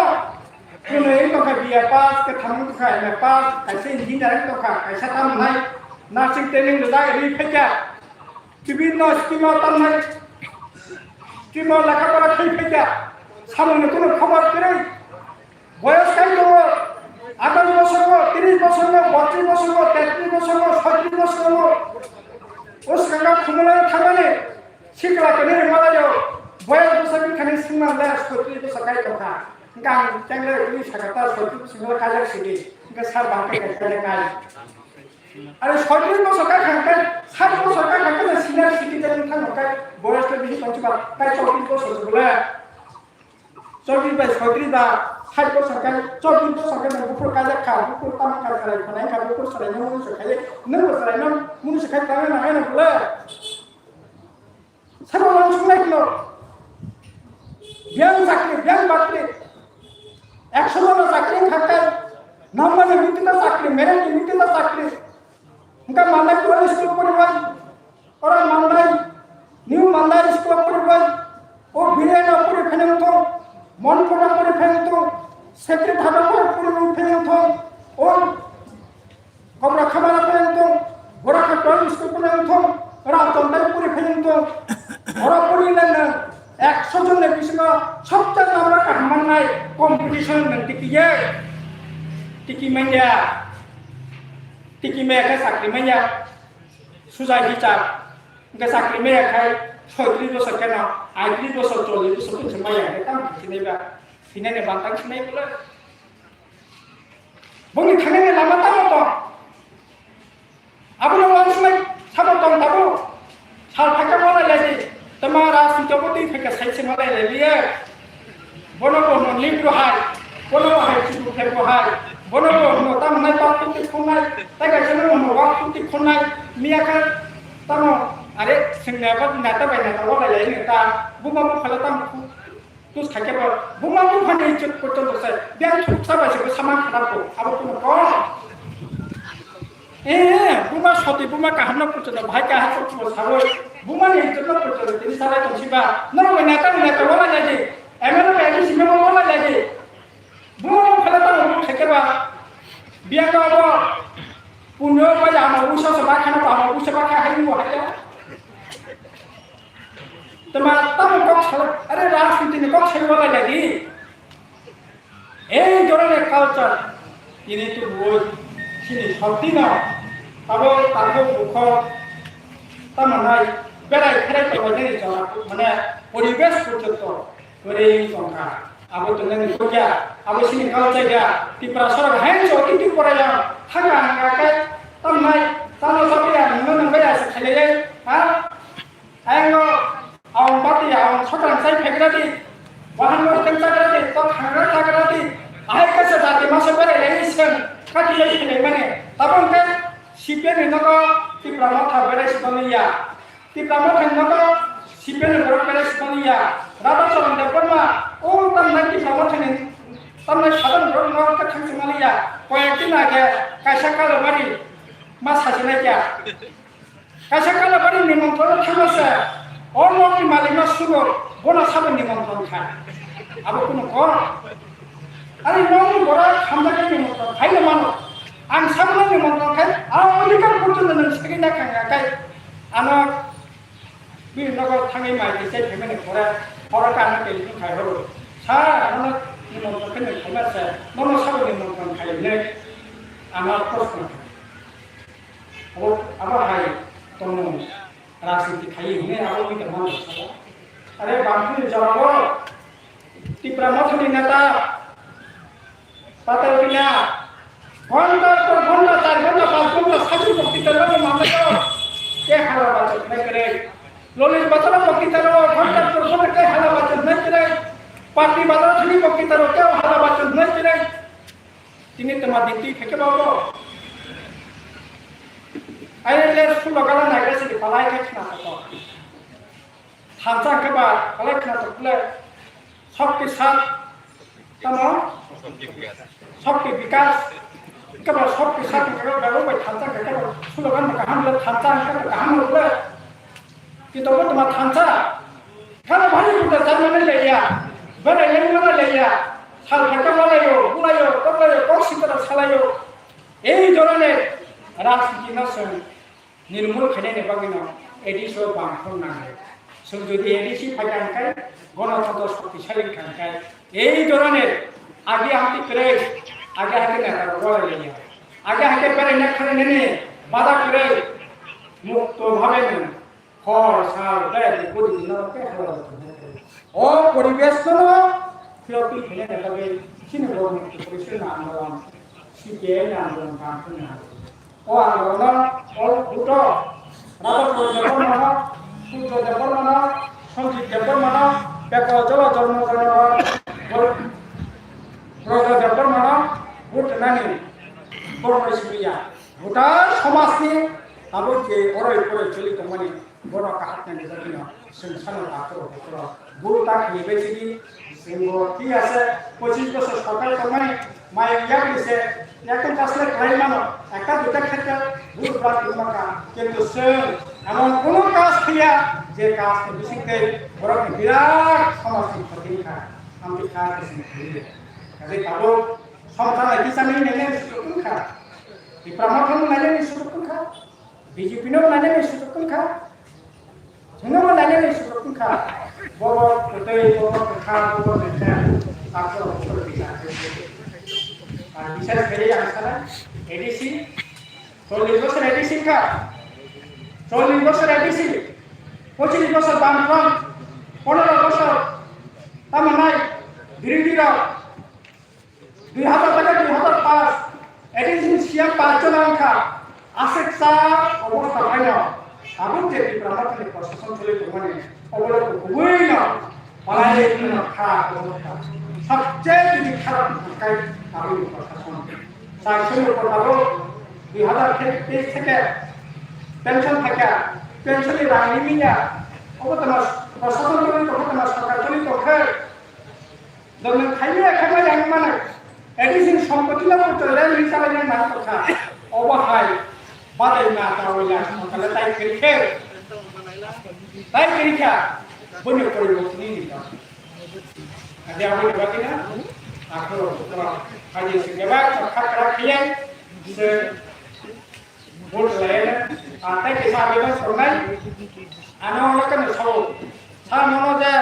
Kunu wng tongkha B A pass, kwthang wng tongkha M A pass, kaisa engineer wng tongkha, kaisa tamnai nursing training rijak ri phaikha. Bibinno scheme o tamnai, scheme o lekha pora khai phaikha. Samungni kunu khobor kwrwi. Boyos kai tongo, atharo bosor o, tris bosor o, botris bosor o, tetris bosor o, soitris bosor o. O swkang khumulai thangmani. Sikla kene rimalayo, boyar bwsa bini thani singma le soitri bwsa kai tongkha. Hingkha ang tengle ri sakata soitri bwsa kai jak sidi. Hingkha sar bangke kai kai kai. Are soitri bwsa kai khangkai, sat bwsa kai khangkai na senior citizen thang kai, boyar to bini tongchi ba kai soitri bwsa bwsa bwle. Chobis bai soitris ba sait bosor khe, chobis bosor khe nwng buphuru kajak kha, buphuru tamo kha, chwrai khwnai kha, buphuru chwraino mungsa khai, nwngbo chwraino mungsa khai tangwi nangya na bwle. Sabo uansuknai kheno. Biyang chakri, biyang bakri. Ekso jono chakri wngkha khe, nambani mitila chakri, merit ni mitila chakri. Hingkha manai kwrwi school poribai. Oro Mandai, New Mandai school o poribai, o Biriyano pori phaiwng thung, Manipur o pori phaiwng thung, Secretary o pori phaiwng thung, o Kobra Khamara phaiwng thung, Boraka Primary School phaiwng thung, Raton dai pori phaiwng thung. Oro pori nang nang ekso jon ni bisingo sobse number kaham mannai competition nang tiki ye, tiki manya, tiki maya khe chakri manya. Sujai hichar, hingke chakri maya khai soitris bosor kheno, aitris bosor, chollis bosor tong se maya khai tamo khe sinai ba, sinai ni bantang sinai bole. Boni thangnani lama tamo tong? Abono uansuknai sabo tong tabuk? Sal phaikhe malai lai di, tama rajniti bo twi phaikhe sai se malai lai liye. Bono bo hwno Negro hai, bono bo hai chubu khe bo hai, bono bo hwno tamo nai bak kuti khonai, tai kaisa no hwno wak kuti khonai, miya khe tamo are sengna ba nata bai nata walai lai neta, buma bupha le tamo khu, tus kha khe bo, buma bupha ni ichuk porjonto se, biyang thuksa bai se bo saman khana ko, abo kuno ko. Eh, buma soti, buma kaham no porjonto, bahai kaham porjonto sawi, buma ni ichuk no porjonto, tini salai tong siba, no bai neta bai neta walai lai di. M L A bai M C member wala lagi. Buma mo khala tamo mo kheke ba. Biya ka bo. Punyo ba ya mo usa sa ba khana ba mo usa ba kha hai mo hai ya. Tama tamo kok sala. Are rajniti ni kok sai wala lagi. Ei dhoroner culture. Ini tu boi. Sini shakti na. Abo tamo bukho. Tamo nai. Berai khere to wajani jora. Mane poribesh porjonto. Kwrwi tongkha. Abo tongnani kukya, abo sini culture ya. Tipra sorok hai so titi poraya. Thanga hanga khe tamnai, tamo sapiya, nungno nungbaya se khailai, ha? Ayang no, awang bati ya, awang sotrang sai phegra di. Wahan no teng chagra di, to thangra chagra di. Ahai kasa jati masa berai lai sen, kati lai khailai mane. Tabang khe, C P M ni nogo, Tipra Motha berai sibani ya. Tipra Motha ni nogo C P M ni borok berai sibani ya. Radha Charan Debbarma, o tamnai Tipra Motha ni tamnai sadharana borok no khe thang sibani ya. Koyek din age kaisa Kalabari ma sasinai kya. Kaisa Kalabari nimontron thangma se, o nokni malikno sugo, bono sabo nimontron khai. Abo kunu kok. Ari nokni borok hamjakhe nimontron khaino mano. Ang sabono nimontron khai, a odhikar porjonto nwng sagwi nakhang ya khai. Ano bini nogo thangwi mai twi chai phaimani pore, pore ka ano telephone khai horo. Sir, ano nimontron khe nwng khaima se, nono sabo nimontron khai hwnwi ano proshno khai. Abo, abo hai tongmung rajniti khai hwnwi abo wngkha mano sabo. Are bangphani jorao Tipra Mothani neta Patal Kanya ghonta por ghonta, char ghonta, panch ghonta, sati bokti talo mamlayo ke hala bachok nai kere. Lolis Bazar bokti talo ghonta por ghonta ke hala bachok nai kere. Patni Bazar thani bokti talo ke hala bachok nai kere. Tini toma dikti khe khe bawo. Ai le sulo gala nai gasi palai khe khna ko. Thansa khe ba palai khna to le. Shakti sat. Tamo? Shakti bikas. Khe ba shakti sat khe ba bai thansa khe ba sulo gala kaham le thansa khe ba kaham le. Kintu bo toma thansa. Khana bhai buda charmani leya. Berai lengmana leya. Sal phaikha malayo, bulayo, toklayo, kok sitara salayo. Ei dhoroner rajniti no chwng nirmul khainani bagwino A D C o bangphang nango. Chwng jodi A D C phaikha hwnkhe, gonotantro shoktisali wngkha hwnkhe, ei dhoroner age hamtwi kwrwi, age hakhe neta rok walai liya. Age hakhe berai na khainani bada kwrwi mukto bhabe nwng Hor sal bere budi no ke hala tongnai. O poribesh no phirok twi phene ne bagwi chini government corporation na andolon, C P I na andolon kam khna. O andolon o buto Radha Debbarma no, Surjo Debbarma no, Sanjit Debbarma no, Beko Jolo Jormo Jormo no, Bol-, Brojo Debbarma no, but nani, Bormai Suriya. Bhutan somajni abo je oroi poroi choli tongmani, bono kaham nani jagino chwng sano takhoro bokhoro bul ta khini bai sidi, chwngbo thik ase, pochis bosor sorkar tongmani, mai yakni se, yakni kasle khlai mano, ekta duita khetre bul brak wngma kha, kintu chwng emon kono kaj khliya, je kaj ni bisingtwi borokni birat somajni khoti wngkha, amtwi kha khe chwng khliya. Kaje tabuk Somtana kisa nini nene sutuk wngkha. Tipra Motha no nainani sutuk wngkha. B J P no nainani sutuk wngkha. Chwngno bo nainani sutuk wngkha. Bobo kwtwi, bobo kwthar, bobo neta. Takhoro bobo bisa. Ar bisas khe ang sana A D C, chollish bosor A D C wngkha. Chollish bosor A D C. Pochis bosor Bamfront. Pondro bosor tamo nai birodhi rok. Dui hazar theke dui hazar paanch, A D C ni C M paanch jon wngkha, aswk cha obostha phaino, tabuk je Tipra Mothani prosason choli tongmani, obo kubui no palai no kha obostha, sabse jodi kharap hwnkhe tabuk ni prosason. Chai soi no tabuk dui hazar teis theke pension thakya, pension ni rang rimiya, obo tamo prosason choli tongkha, tamo sorkar choli tongkha. Dongni khaimaya khaimaya wng mano. Addition sompoti no puto rem ri chalai nai mano tongkha. Obo hai badai ma ta oya tongkha le tai kiri khe. Tai kiri kha. Boni poriborton ni ni ta. Ade abo ni bagwi na. Akhoro ko hai se gaba khakra khiyai. Se Vote laina, ah, tei kaisa abedan sornai, ano ono kano sao. Sa nono je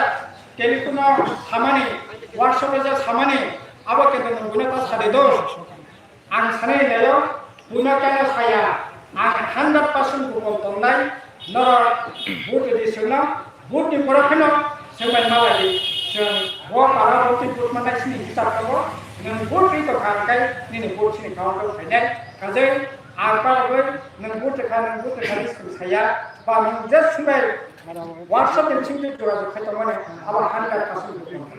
telephone o samani, WhatsApp o je samani, abo khe nwng buino ta sade do. Ang sanai laio, buino kano saya, ang hundred percent bukong tongnai, norok vote di sino, Vote ni borok phano swngbai malai di, chwng bo para bwtwi vote mannai sini hisab tongo, nwng vote ri tongkha hwnkhe nini vote sini count khainai, kajai ar paragwi nwng vote rwkha, nwng vote rwkha di swng saya, ba nwng je swngbai WhatsApp ni bisingtwi jogajog khai tongmani abo hundred percent vote tongkha.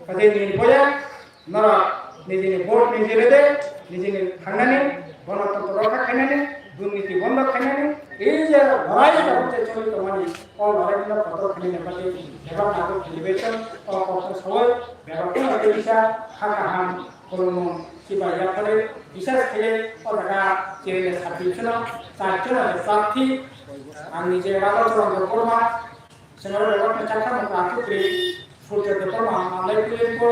Kajai nini boya norok nijini vote niji rwdi, nijini thangnani, gonotantro rokha khainani, Durniti bondo khainani, ei je lorai tabuk je choli tongmani, o lorai no kotor khainani bagwi bebak nangkuk khlaibaikha, o kokno sawi bebak no kisa ha kaham khulumung chibai yaphari, bisas khlai o jaga chini sabbish jono, char jono je prarthi, ang nije Rama Charan Debbarma, Sengori Debbarma chakha mukha chukri, Surjo Debbarma, Malai Kulimbo,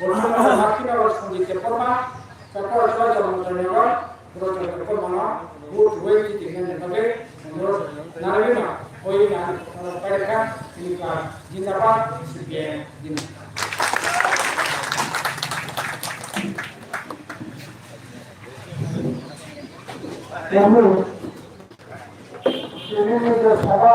Borjona Lakshmi Nagar Sanjit Debbarma, Chakor Chakor Janma Jayanagar, Borjona Debbarma no, vote wai ti tingna ni bagwi, Sengori Narayana, Hoyna, Parekha, Inika, Jindabad, C P M, Jindabad. Thank you. Tini ni je sabha.